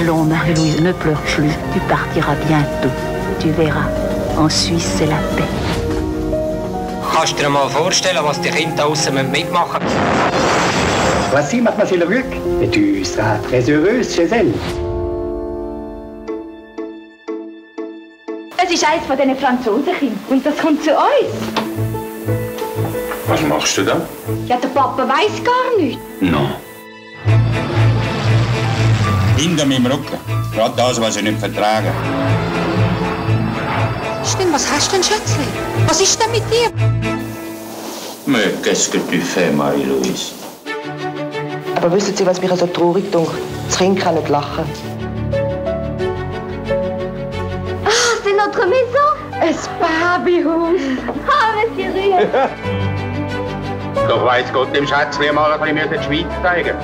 Allons, Marie-Louise, ne pleure plus. Tu partiras bientôt. Tu verras. En Suisse, c'est la paix. Kannst du dir mal vorstellen, was die Kinder da aussen mitmachen müssen? Voici Mademoiselle Ruck. Et tu seras très heureuse chez elle. Es ist eines von diesen Franzosenkindern und das kommt zu uns. Was machst du da? Ja, der Papa weiß gar nichts. No. Hinter meinem Rücken. Gerade das, was ich nicht vertrage. Stimmt, was hast du denn, Schätzchen? Was ist denn mit dir? Mais qu'est-ce que tu fais, Marie-Louise? Aber wissen Sie, was mich so traurig tut? Das Kind kann nicht lachen. Ah, c'est notre maison. Ein Babyhaus. Ah, Monsieur Rühr. Doch weiss Gott dem Schätzchen mal ein bisschen die Schweiz zeigen.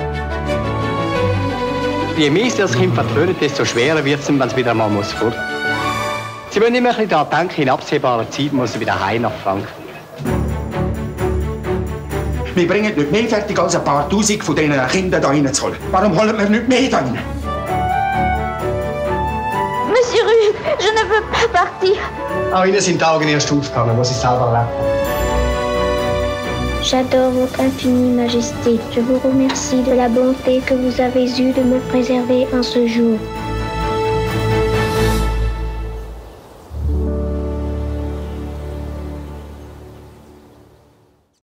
Je mehr Sie das Kind verwöhnen, desto schwerer wird es, wenn es wieder mal fort muss. Sie müssen immer ein bisschen daran denken, in absehbarer Zeit muss er wieder heim nach Frankfurt. Wir bringen nicht mehr fertig, als ein paar Tausend von diesen Kindern hier reinzuholen. Warum holen wir nicht mehr hier rein? Monsieur Rühr, je ne veux pas partir. Auch Ihnen sind die Augen erst aufgegangen, was Sie selber erlebt. J'adore votre infinie majesté. Je vous remercie de la bonté que vous avez eue de me préserver en ce jour.